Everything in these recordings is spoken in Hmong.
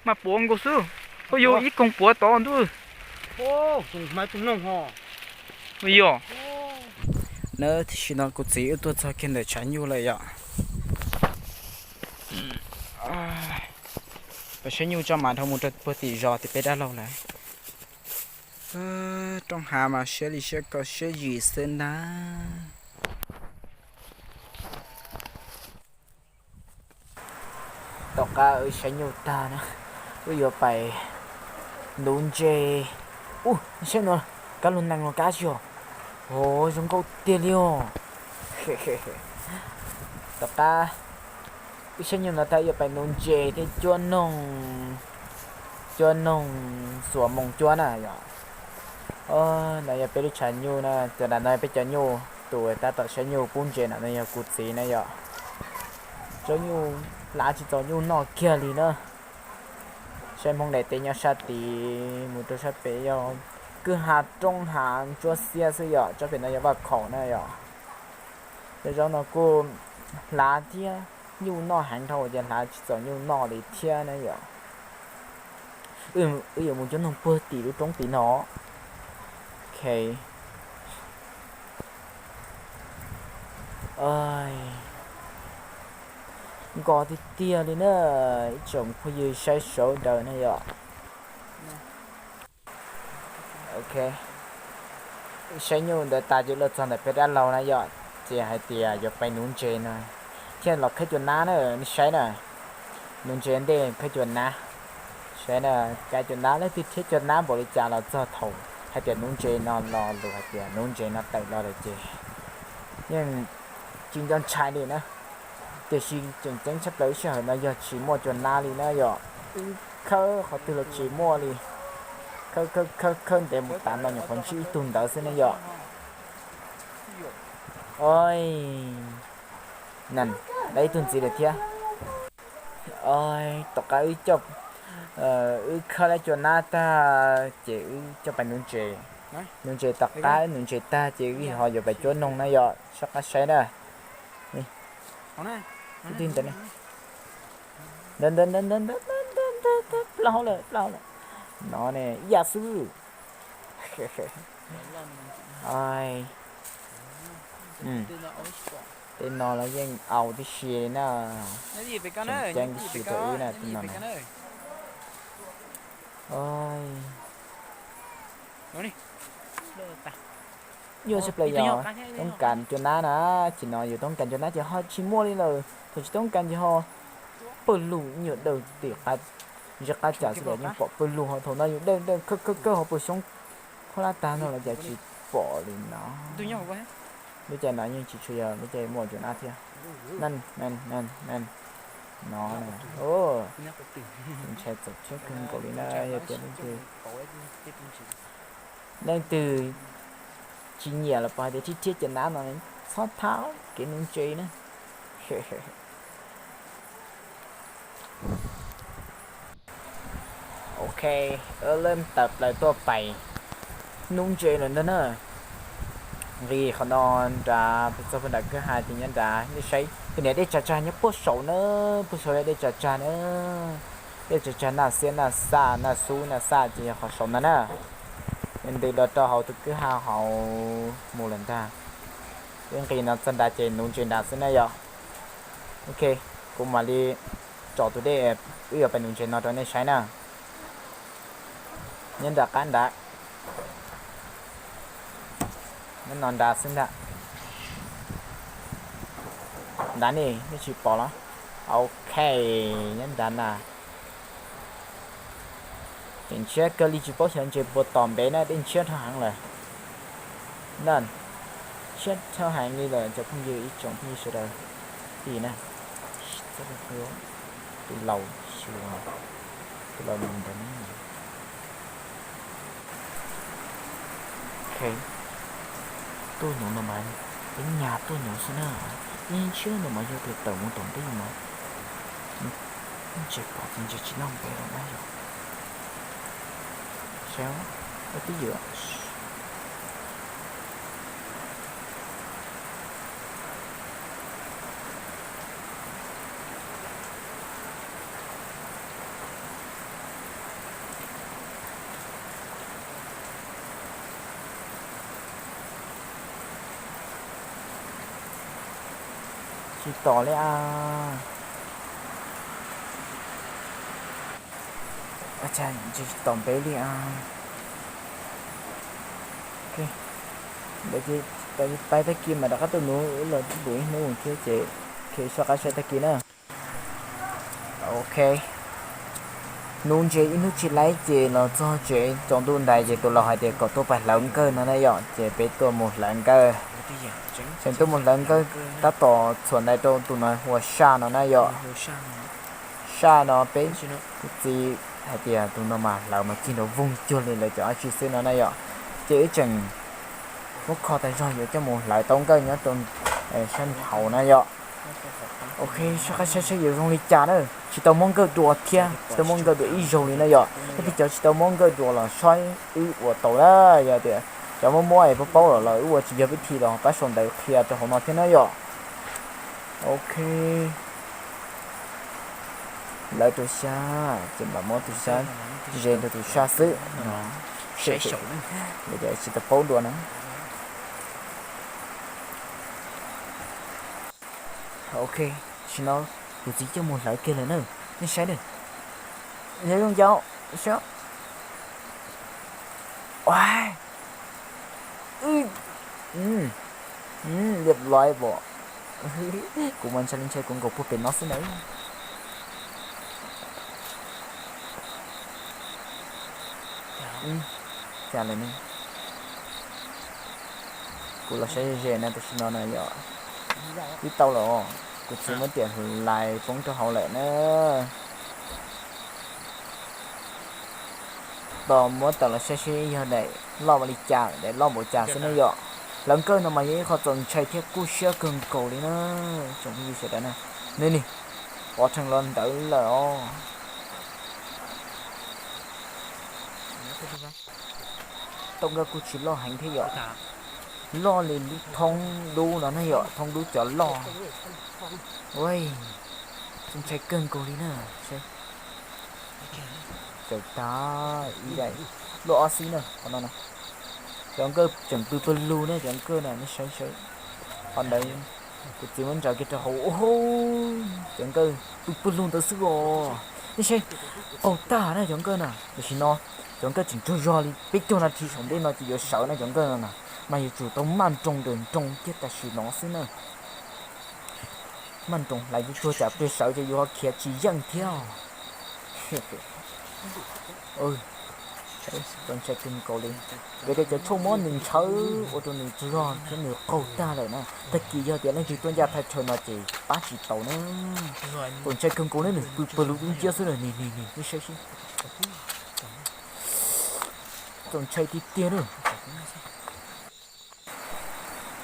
Mas puav nkaus xwb. Ua yog ib koog puav tod ntuj. Yog. Nawb, tam sim no kuv txiv wb tuaj txog kiag ntawm tshav nyuj lawm yom. Pas saib nyuj tso mas dhau mus rau puag tim zos tim peb dab laug lawm. Roob hav mas siab li siab koj siab zim xwb ntag. Tom qab wb saib nyuj tag na, wb yuav pais nuv ntses. Ub, saib no, kab lug nees los kab tsis yog. Hov, zoo nkauj tiag li os. Tom qab wb saib nyuj no tag wb yuav pais nuv ntses thiab cuab noog, cuab noog xuas moo cuab na yom. No yog peb lub tshav nyuj na, cov nram no yog peb cov nyuj, tus tab tom saib nyuj pub ntses nram no yog kuv txiv na yom. Tsob nyuj hlav tsis txaus nyuj noj kiag li na. Saib Hmoob daim teb nyob sab tid mus rau sab pem yog kwj ha roob hav ntsuab xiab xwb yom, tsob pem no yog vaj khaum na yom. Cov zaub no kuj hlav thiab, nyuj noj heev dhau ces hlav tsis txaus nyuj noj li thiab na yom. Wb yuav mus cuab noog puag tim lub roob tid no. Ok. Nkos tiag tiag li na, ib tsoom phooj ywg saib sawv daws na yom. Ok, saib nyuj ntawd tas ces los txog ntawm peb dab laug na yom, ces hais tias yuav pais nuv ntses no, thiaj los khawb cua nab na, nej saib na, nuv ntses ntej khawb cua nab. Saib na, kav cua nab, leej twg thiab cua nab npaum li cas los txog thaum hais tias nuv ntses no los lus hais tias nuv ntses no tawm los lawm ces yeej tsis nco ntshai li na. Tiam sis tseem ceeb tshaj plaws lub sij hawm no yog tsis muaj cua nab li na yom. Wb khawb qhov twg los tsis muaj li. Khawb khawb khawb khawb ntev mus tas no nyuam qhuav ntsib ib tug ntawd xwb ne yom. Oj, na, lawv ib tug ntxiv lawm thiab. Oj, tom qab wb coj, wb khawb lawv cua nab tag ces wb coj pais nuv ntses. Nuv ntses, tom qab nuv ntses tag ces wb ho yuav pais cuab noog na yom, soj qab saib na. Ib tug ntawd, ntawd ntawd ntawd ntawd ntawd, plaub hau lawm, plaub hau lawm. No ne, ib yam xwb. Tej no los yeej au tib si li na. Tseem ceeb tib si rau wb na tej no na. Yuav tshaj plaws yog toob kas cua nab na, ces no yus toob kas cua nab ces ho tsis muaj li lawm, thaum tsis toob kas ces ho pawg lug nyuam dawb tim qab, ntsib qab cas xwb los yeej pom pawg lug, ho thaum no yus dawb dawb kawg kawg kawg ho puas xyoob khaub hlab tag no los cas tsis pom li no. Lub caij no yeej tsis tshua yog lub caij muaj cua nab thiab. Nan nan nan nan. No, ntshai txaus siab kawg nkaus li na, yog tias leej twg, leej twg tsis nyiam los pom hais tias tib rhiab cov nab no txhob thab kev nuv ntses na. Ok, wb tawm plaws tuaj pais nuv ntses lawm ntag na. Nqis qhov no nrad pem txog puag nram kwj ha ces nyob nrad nej saib tus niam dej tsag tsag nyob puag saud na, puag saud yog dej tsag tsag na. Dej tsag tsag Naj Xiab Naj Xaj Naj Xub Naj Xaj ces yog qhov saud ntag na. Nws ntws los rau hauv tus kwj ha hauv mus lawm ntag. Wb nqis no txog nrad ces nuv ntses nrad xwb na yom. Ok, kuv mam li tsom tus dej wb yuav pais nuv ntses no rau nej saib na. Nyob nram qab nrad, nyob no nrad xwb ntag. Nrad ne, nej tsis pom los? Ok, nyob nrad na. Ces ntshiab kawg li tsis paub xyov ntses puas tom npev na, dej ntshiab dhau heev lawm. Na, ntshiab dhau heev li lawm cov phooj ywg ib tsoom phooj ywg sawv daws. Tim na, tus laus, tus laus mus ntawd na. Ok, tuaj nuv no mas, peb nyas tuaj nuv xwb na. Ib ntshiab no mas yog tias tawm mus tom ntej mas ntshe pom ces ntshe tsis noj npe lawm na yom. Saib, ua twb ywm. Tom li a. Tsis tom ntev li a. Ntawd ces pais tag kis mam rov qab tuaj nuv los tsis pum ib hnub thiab ces, ok, soj qab saib tag kis na. Ok, nuv ntses ib hnub tsis laib ces los txog tsev tsaus ntuj ntais ces tus laus hais tias kom tuaj pais hlawv nkawj no na yom, ces peb tuaj mus hlawv nkawj. Tseem tuaj mus hlawv nkawj tab tom txhuam ntais rau tus no hu ua Saj no na yom. Saj no peb txiv hais tias tus no mas hlawv mas cig nrov voog cuag li lawv cov dab tsi xwb no na yom. Ces wb tseem muab kho tas zog yuav coj mus hlawv tau nkawj nyob rau sab hauv na yom. Ok, soj qab saib saib yuav zoo li cas na. Tsis tau muab nkawj dua thiab, tsis tau muab nkawj dua ib zaug li na yom. Tab sis cov tsis tau muab nkawj dua los saib wb ua tau na, yog tias cov muab muab es paub paub lawm los wb ua tsis yog vib thi los pab sau ntawv qhia rau hauv no thiab na yom. Ok, lawv rau xyab ces mam muab tus xyab ze rau tus Saj xwb no. Tsis tau paub dua na. Ok, tam sim no kuv txiv coj mus hlawv kiag lawm na. Nej saib na, zoo ncaus, saib. Liab laiv pom. Kuv mas ntshai li ntshai kuv nkaus puag pem no xwb na. Cas lawm ne? Kuv los saib ze ze na, tam sim no na yom, twb tau lawm os. Kuv txiv muab riam hlais poob rau hauv lawm na. Tos muab tawm los saib seb yog daim loj ua li cas, daim loj npaum cas xwb ne yom. Hlawv nkawj no mas yog ib qho txaus ntshai thiab kub siab kawg nkaus li na tsoom phooj ywg sawv daws na. Nws ni, pov rhees los ntawd lawm os. Tau nkawj kuj tsis loj heev thiab yom, loj li lub thoob dub no na yom, thoob dub cov loj. Ua, txaus ntshai kawg nkaus li na. Tsaws tag ib daim luaj ob xib na qhov no na. Cov nkawj tseem pw pawg lug na, cov nkawj na nej saib saib. Qhov ntawd kuv txiv muab ntsaws kiag rau hauv, cov nkawj pw pawg lug ntawd xwb os. Nej saib, qaug tag na cov nkawj na. Tam sim no cov nkawj tseem tsaug zog li peb caug nas this saum ntej no ces yuav sawv na cov nkawj no na. Mas yuav tsum tau maj nroos nrawm nroos kiag tam sim no xwb na. Maj nroos hlais tuag tsam pliag sawv ces yus ho khiav tsis yeej thiab. Txaus ntshai kawg nkaus li. Vim tias cov tshuaj muab nws ntshaw ua rau nws tsaug zog thiab nws qaug tag lawm na. Tag kis yog tias leej twg tuaj ncaj thaj chaw no ces pab tsis tau na. Txaus ntshai kawg nkaus li, nws pw pawg lug dub nciab xwb na, nim nim nim nej saib seb. Txaus ntshai tiag tiag na.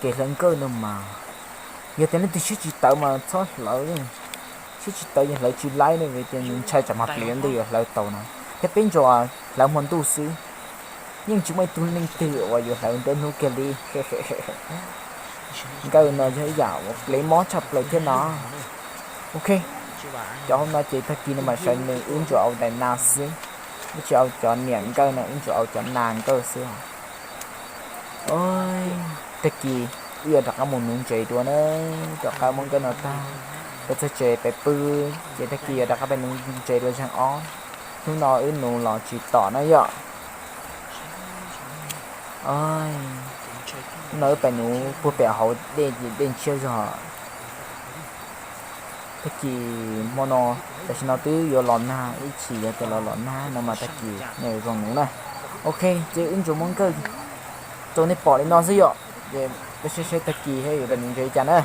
Kev hlawv nkawj no mas, yog tias leej twg siab tsis tawv mas txhob hlawv. Siab tsis tawv yog hlawv tsis laib ne, vim tias nws ntshai tsam mag pliv ntej yuav hlawv tau na. Thiab peb ntsuas hlawv hmo ntuj xwb, yeej tsis muaj ib tug leej twg uas yuav hlawv nruab hnub kiag li. Nkawj no yog ib yam uas plev mob tshaj plaws thiab no. Ok, cov hauv no ces tag kis no mas sawv nws wb ntsuas au daim nas xwb, wb tsis au cov niam nkawj no, wb ntsuas au cov nas nkawj xwb. Tag kis wb yuav rov qab mus nuv ntses dua na, rov qab muab nkawj no tag, peb txog tsev peb pw, ces tag kis yuav rov qab peb nuv ntses dua zaum ob. Hnub no wb nuv los tsis tom na yom. Hnub no wb pem nuv puag pem hauv dej, dej ntshiab zog. Tag kis hmo no, tam sim no twb yuav los nag, ib chim yog tias los los nag no mas tag kis nej zoo nuv na. Ok, ces wb ntsuas muab nkawj rau nej pom li no xwb yom. Peb saib saib tag kis yuav pem nuv ntses li cas na.